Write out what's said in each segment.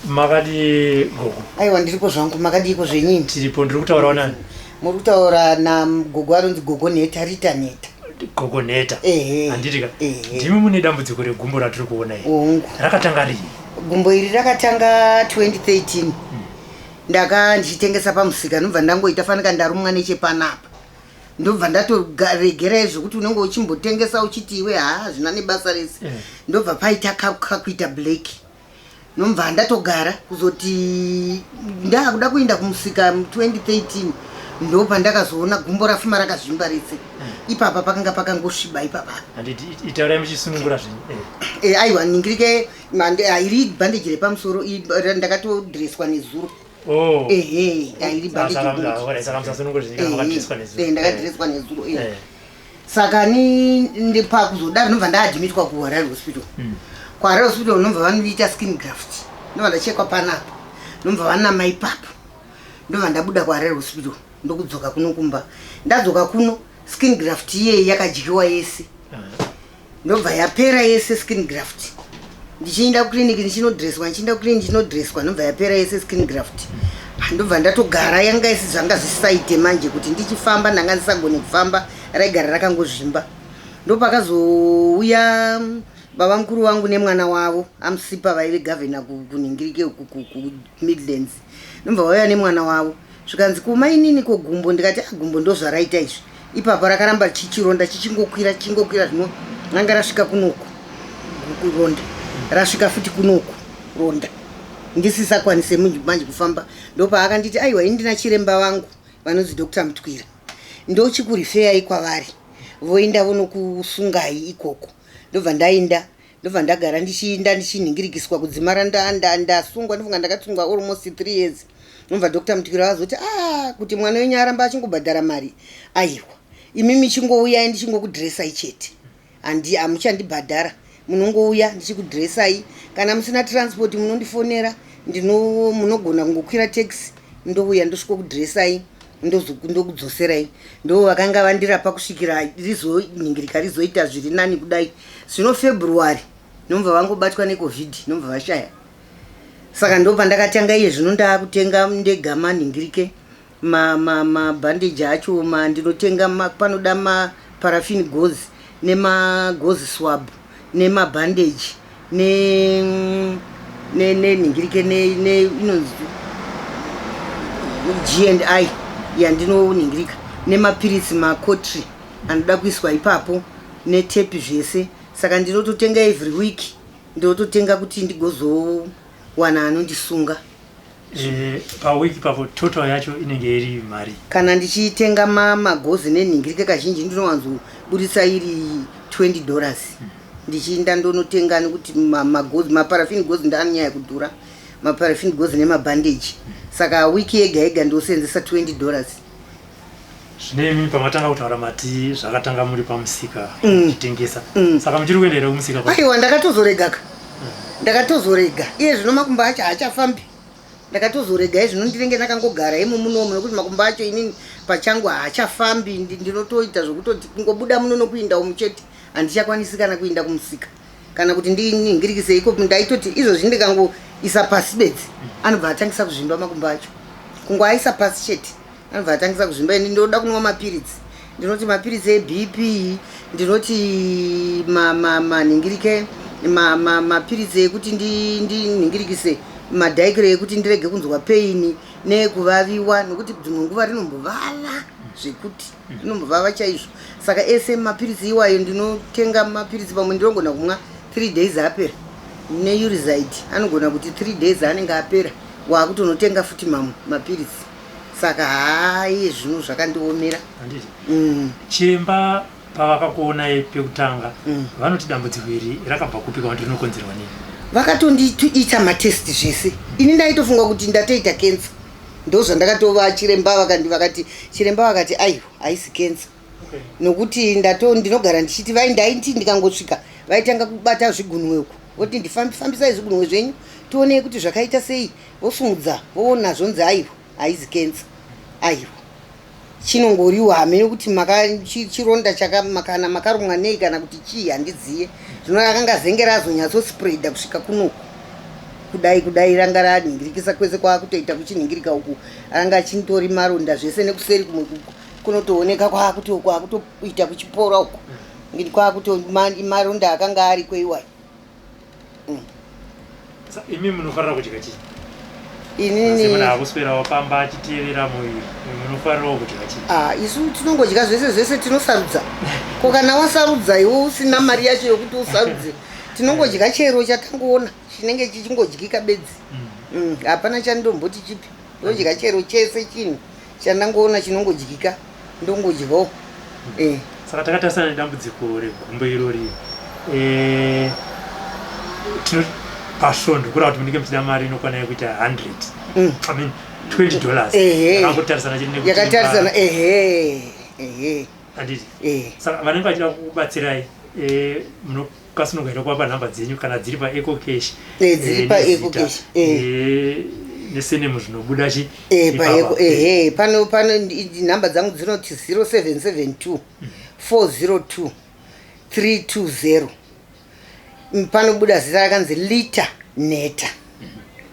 Makadii gogo? Aiwa, ndiripo zvangu. Makadiiko zvenyini? Tiripo. Ndiri kutaurawo nani? Muri kutaura nagogo anonzi Gogo Nheta, Rita Nheta. Gogo Nheta? Ehe. Handiti ka? Ehe. Ndimi mune dambudziko regumbo ratiri kuona iri? Hongu. Rakatanga rini? Gumbo iri rakatanga 2013. Ndaka ndichitengesa pamusika, ndobva ndangoita fanika ndarumwa nechepanapa, ndobva ndatoregera izvo kuti unenge uchimbotengesa uchiti iwe haa, zvina nebasa rese. Ndobva paita kakuita black, nobva ndatogara. Kuzoti ndakuda kuenda kumusika mu2013, ndo pandakazoona gumbo rafuma rakazvimba rese. Ipapa pakanga pakangosviba ipapa. Handiti, itaurai muchisunungura zvenyu. Aiwa, ningirike, iri bhandeji repamusoro, ndakatodhireswa nezuro. Oh. Ehe, airi Saka alright, saka musasunungura zvenyu kana makadhireswa nezuro. Ndakadhireswa nezuro. Saka ni ndipakuzodaro ndobva ndaadhimitwa kuHarare Hospital. KuHarare Hospital ndobva vandiita skin graft, ndobva ndachekwa panapa, ndobva vanama ipapo, ndobva ndabuda kuHarare Hospital, ndokudzoka kuno kumba. Ndadzoka kuno, skin graft iyeyi yakadyiwa yese. Ndobva yapera yese skin graft. Ndichienda kuclinic ndichinodreswa, ndichienda kuclinic ndichinodreswa, ndobva yapera yese skin graft. Ndobva ndatogara, yanga isi zvanga zvisaite manje kuti ndichifamba, ndanga ndisagone kufamba, raigara rakangozvimba. Ndopakazouya baba mukuru vangu nemwana wavo amusipa, vaive gavhena kunhingirike kuMidlands. Ndobva vauya nemwana wavo, zvikanzi, "Kuma inini ko gumbo?" Ndikati, "A, gumbo ndozvaraita izvi." Ipapo rakaramba chichironda chichingokwira, chichingokwira, zvino ranga rasvika kunoku, ronda rasvika futi kunoku, ronda ndisisakwanise manje kufamba. Ndopaakanditi, "Aiwa, ini ndina chiremba vangu vanonzi Dr Mutwira, ndochikurifeyai kwavari, voenda vonokusungai ikoko." Ndobva ndaenda, ndobva ndagara ndichiinda ndichinhingirikiswa kudzimara ndasungwa. Ndofunga ndakasungwa almost 3 years. Ndobva Dr Mutwira vazoti, "A, kuti mwana wenyu aramba achingobhadhara mari, aiwa, imimi chingouyai ndichingokudhiresai chete, handi hamuchandibhadhara, munongouya ndichikudhiresai. Kana musina transport munondifonera, ndino munogona kungokwira taxi, ndouya ndosvikokudhiresai, ndokudzoserai." Ndo vakanga vandirapa kusvikira rizonhingirika, rizoita zviri nani kudai. Zvino February ndomva vangobatwa neCOVID, ndomva vashaya. Saka ndo pandakatanga iye zvino ndaakutenga ndega manhingirike, mabhandeji acho ndinotenga, panoda maparaffin gauze nemagauze swab nemabhandeji nenhingirike inonzi G and I yandinonhingirika, nemapiritsi macotri anoda kuiswa ipapo, netepi, zvese. Saka ndinototenga every week, ndinototenga kuti ndigozowana anondisunga. Pawiki papo total yacho inenge iri mari? Kana ndichitenga magauze nenhingirike, kazhinji ndinowanzoburitsa iri $20. Ndichiinda ndonotenga, nekuti magauze, maparaffin gauze ndaanyanya kudhura, maparaffin gauze nemabhandeji. Saka wiki yega yega ndosenzesa $20. Zvino imi pamatanga kutaura mati zvakatanga muri pamusika muchitengesa. Saka muchiri kuenda here kumusika? Aiwa, ndakatozoregaka, ndakatozorega. Iye zvino makumbo acho haachafambi, ndakatozorega. Iye zvino ndinenge ndakangogara imo munomu, nekuti makumbo acho inini pachangu haachafambi. Ndinotoita zvokutoti kungobuda muno nokuinda umu chete, handichakwanisi kana kuinda kumusika kana kuti ndiningirikise iko. Ndaitoti izvozvi ndikangoisa pasi bedzi, anobva atangisa kuzvimba makumbo acho. Kungoaisa pasi chete, anobva atangisa kuzvimba. Ini ndoda kunwa mapiritsi, ndinoti mapiritsi eBP, ndinoti manhingirike, mapiritsi ekuti ndinhingirikise, madhaikiro ekuti ndirege kunzwa pain nekuvaviwa, nekuti dzimwe nguva rinombovava zvekuti rinombovava chaizvo. Saka ese mapiritsi iwayo ndinotenga mapiritsi, pamwe ndinogona kumwa 3 days apera, neurizide anogona kuti 3 days anenge apera, waakutonotenga futi mamwe mapiritsi. Saka haa, iye zvino zvakandiomera. Handiti. Chiremba pavakakuonai pekutanga, vanoti dambudziko iri rakabva kupi kana kuti rinokonzerwa nei? Vakatondiita matest zvese. Ini ndaitofunga kuti ndatoita kensa, ndo zvandakatova. Chiremba vakandi vakati, chiremba vakati, "Aiwa, haisi kensa," nokuti ndato ndinogara ndichiti vai ndaiti ndikangosvika vaitanga kubata zvigunwe uku, voti, "Ndifambisai zvigunwe zvenyu tionei kuti zvakaita sei." Vosumudza, voona, zvonzi, "Aiwa, haizi kensa, aiwa, chinongoriwa hamene kuti chironda kana makarumwa nei kana kuti chii, handiziye." Zvino akanga zenge razonyatsospreada kusvika kunoku. kudai kudai ranga ranhingirikisa kwese kwakutoita kuchinhingirika uku ranga achintori maronda zvese nekuseri kumwe kunotooneka kwakutoita kuchipora uku kwakuto maronda akanga ariko iwayo. Imi munofarira kudya chii? Inini akuswerawo pamba achiteerera muviri, munofarirawo kudya chii? Ah, isu tinongodya zvese zvese, tinosarudza. Ko kana wasarudza iwe usina mari yacho yokuti usarudze, tinongodya chero chatangoona chinenge chichingodyika bedzi. Hapana chandomboti chipi, ndodya chero chese chinhu chandangoona chinongodyika, ndongodyawo. Saka takatarisana nedambudziko regumbo irori, pasvondo kureva kuti munenge muchida mari inokwana yekuita 100, I mean $20, yakangotarisana chete nekuti yakatarisana, ehe ehe. Handiti? Saka vanenge vachida kukubatsirai, munokasunuka here kuvapa nhamba dzenyu kana dziri paEcoCash? Dziri paEcoCash. Nesurname zvinobuda chi Paeco, ehe. Pano nhamba dzangu dzinoti 0772 402 320. Panobuda zita rakanzi Lita Neta,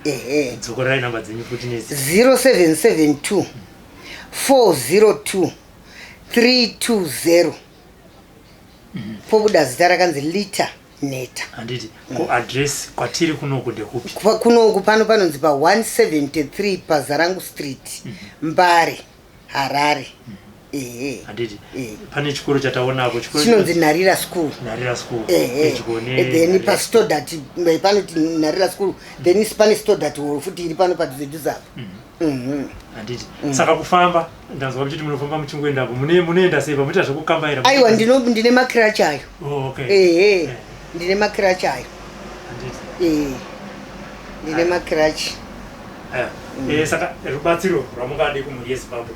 ehe. Dzokorerai nhamba dzenyu futi nezi. 0772 402 320, pobuda zita rakanzi Lita Neta. Handiti? Ko address kwatiri kunoku ndekupi? Kunoku pano panonzi pa173 paZarangu Street, Mbare, Harare, ehe. Handiti? Pane chikoro chataonapo, chikoro chinonzi Nharira School. Nharira School. Ehe. Pedyo ne Then Nharira. PaStodart panoti Nharira School, then pane Stodart Hall futi iri pano padhuze dhuze apo. Handiti? Saka kufamba, ndanzwa muchiti munofamba muchingoendapo, munoenda sei? Pamuita zvekukambaira? Aiwa, ndine macrutch ayo. Oh, okay. Ehe, ndine macrutch ayo. Handiti? Ehe, ndine macrutch. Aya. Saka rubatsiro rwamungade kumhuri yeZimbabwe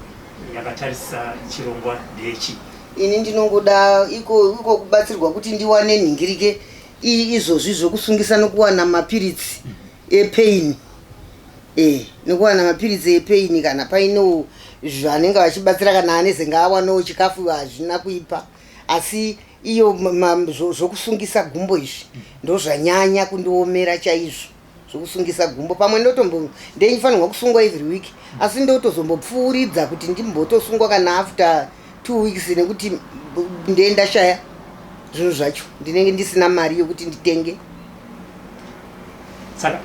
yakatarisa chirongwa ndechi? Ini ndinongoda iko kubatsirwa kuti ndiwane nhingirike izvozvi zvokusungisa nokuwana mapiritsi epain, nekuwana mapiritsi epain. Kana paino zvanenge vachibatsira, kana anezenge awanawo chikafu, hazvina kuipa, asi iyo zvokusungisa gumbo izvi ndo zvanyanya kundiomera chaizvo. Zvokusungisa gumbo, pamwe ndotombo ndeifanirwa kusungwa every week, asi ndotozombopfuuridza kuti ndimbotosungwa kana after 2 weeks, nekuti ndendashaya zvinhu zvacho, ndinenge ndisina mari yokuti nditenge. Saka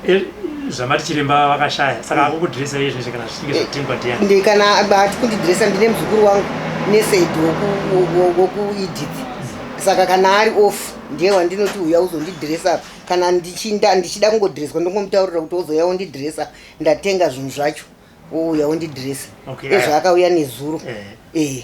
zvamati chiremba vakashaya, saka akukudhiresa iye zvinezvi kana zvichinge zvatengwa ndiani? Kana ati kundidhiresa, ndine muzukuru wangu nesaid wokuEdith. Saka kana ari off, ndiye wandinoti uya uzondidhiresa. Kana ndichida kungodhireswa, ndongomutaurira kuti wozouya wondidhiresa, ndatenga zvinhu zvacho, wouya wondidhiresa. Ezvo akauya nezuro.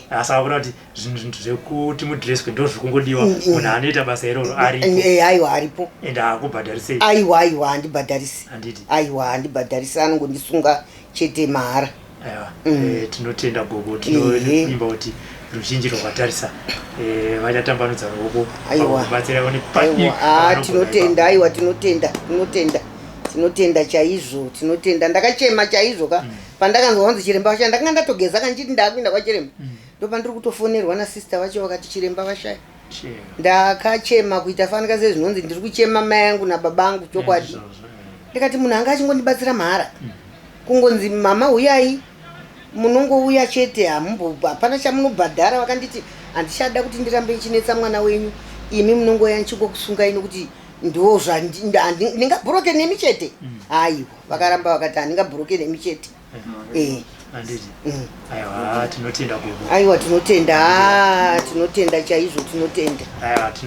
Saka kuda kuti zvinhu zvekuti mudhireswe ndo zviri kungodiwa, munhu anoita basa iroro aripo? Aiwa, aripo. Ende haakubhadharisei? Aiwa, handibhadharisi. Handiti? Aiwa, handibhadharisi, anongondisunga chete mahara. Aiwa. Tinotenda gogo, tinoimba kuti ruzhinji rwakatarisa vachatambanudza ruoko pakubatsira. Aiwa, tinotenda, aiwa, tinotenda, tinotenda, tinotenda chaizvo, tinotenda. Ndakachema chaizvo ka pandakanzwa vanzi chiremba vashaya. Ndakanga ndatogeza kanchiti ndakuenda kwachiremba, ndopandiri kutofonerwa nasista vacho, vakati chiremba vashaya. Ndakachema kuita fanika sezvinonzi ndiri kuchema mai angu nababa angu, chokwadi. Ndikati munhu anga achingondibatsira mahara, kungonzi mama huyai, munongouya chete, hapana chamunobhadhara. Vakanditi handichada kuti ndirambe ndichinetsa mwana wenyu, imi munongouya ndichingokusungai, nokuti ndo zvandingabhuroke nemi chete. Aiwa, vakaramba vakati handingabhuroke nemi chete. Handiti? Aiwa, tinotenda gogo. Aiwa, tinotenda, tinotenda chaizvo, tinotenda. Aiwa.